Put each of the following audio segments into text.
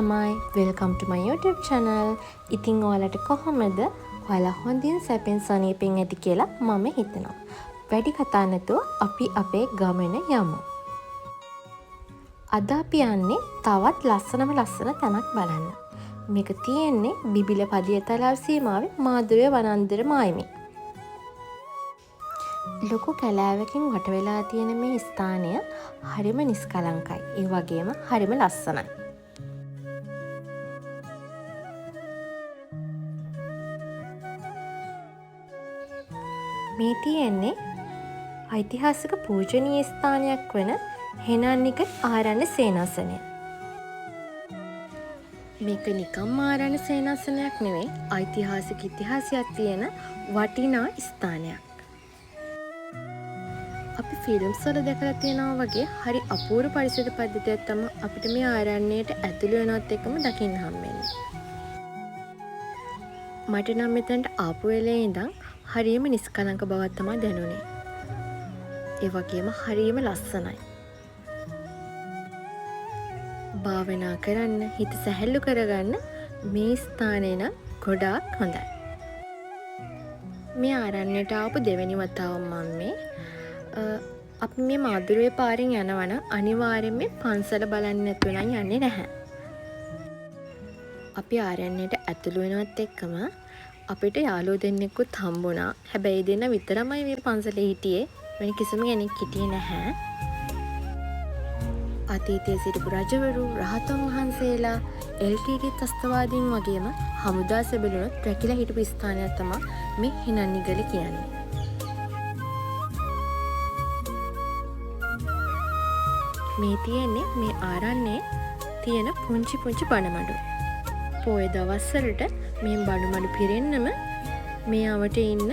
ළමයි, welcome to my YouTube channel. ඉතින් ඔයාලට කොහොමද? ඔයාලා හොඳින් සැපෙන් සනීපෙන් ඇති කියලා මම හිතනවා. වැඩි කතා නැතුව අපි අපේ ගමන යමු. අද අපි යන්නේ තවත් ලස්සනම ලස්සන තැනක් බලන්න. මේක තියෙන්නේ බිබිල පදියතලාව සීමාවේ මාදුරේ වනාන්තර මායිමේ. ලොකු කැලෑවකින් වට වෙලා තියෙන මේ ස්ථානය හරිම නිස්කලංකයි. ඒ වගේම හරිම ලස්සනයි. මේ තියෙන්නේ ඓතිහාසික පූජනීය ස්ථානයක් වන හෙනන්නික ආරණ්‍ය සේනාසනය. මේක නිකම්ම ආරණ්‍ය සේනාසනයක් නෙවෙයි, ඓතිහාසික ඉතිහාසයක් තියෙන වටිනා ස්ථානයක්. අපි ෆිල්ම්ස් වල දැකලා තියෙනවා වගේ හරි අපූර්ව පරිසර පද්ධතියක් තමයි අපිට මේ ආරණ්‍යයට ඇතුළු වෙනවත් එක්කම දකින්න හම්බෙන්නේ. මට නම් මෙතනට ආපු වෙලේ ඉඳන් හරියම නිස්කලංක බවක් තමයි දැනුනේ. ඒ වගේම හරියම ලස්සනයි. භාවනා කරන්න, හිත සැහැල්ලු කරගන්න මේ ස්ථානය නම් ගොඩාක් හොඳයි. මේ ආරණ්‍යයට ආපු දෙවෙනි වතාව මම මේ. අපි මේ මාදුරුවේ පාරෙන් යනවා නම් අනිවාර්යෙන් මේ පන්සල බලන්න නැතුව නම් යන්නේ නැහැ. අපි ආරණ්‍යයට ඇතුළු වෙනවත් එක්කම අපිට යාළුවෝ දෙන්නෙකුත් හම්බුණා. හැබැයි ඒ දෙන්නා විතරමයි මේ පන්සලේ හිටියේ. වෙන කිසිම කෙනෙක් හිටියේ නැහැ. අතීතයේ සිටපු රජවරු, රහතන් වහන්සේලා, LTT ත්‍රස්තවාදීන් වගේම හමුදා සෙබළුනුත් රැකිලා හිටපු ස්ථානයක් තමා මේ හිනන්නිගල කියන්නේ. මේ තියෙන්නේ මේ ආරණ්‍යයේ තියෙන පුංචි පුංචි බණමඩු. පෝය දවස්වලට මේ බණමඩු පිරෙන්නම මේ අවට ඉන්න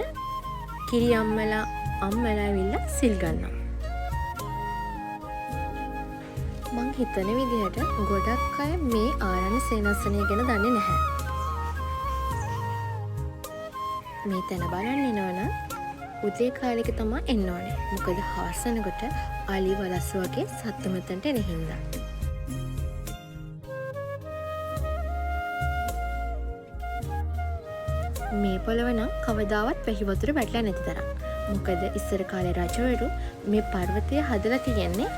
කිරි අම්මලා අම්මලා ඇවිල්ලා සිල් ගන්නවා. මං හිතන විදිහට ගොඩක් අය මේ ආරණ්‍ය සේනාසනය ගැන දන්නේ නැහැ. මේ තැන බලන්න එනවනම් උදේ කාලෙක තමා එන්න ඕනේ. මොකද හවස වෙනකොට අලි වලස්සු වගේ සත්තු මෙතනට එන හින්දා. මේ පොළව නම් කවදාවත් වැහි වතුර වැටලා නැති තරම්. මොකද ඉස්සර කාලේ රජවරු මේ පර්වතය හදලා තියෙන්නේ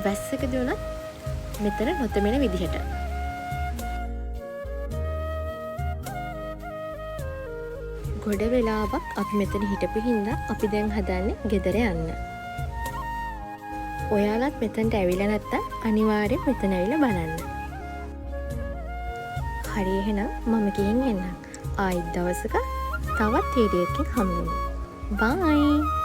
වැස්සකදී වුණත් මෙතන නොතෙමෙන විදිහට. ගොඩ වෙලාවක් අපි මෙතන හිටපු හින්දා අපි දැන් හදන්නේ ගෙදර යන්න. ඔයාලත් මෙතනට ඇවිල්ලා නැත්තම් අනිවාර්යෙන් මෙතන ඇවිල්ලා බලන්න. හරි, එහෙනම් මම ගිහින් එන්නම්. ආයිත් දවසක තවත් වීඩියෝ එකකින් හම්බෙමු. බයි.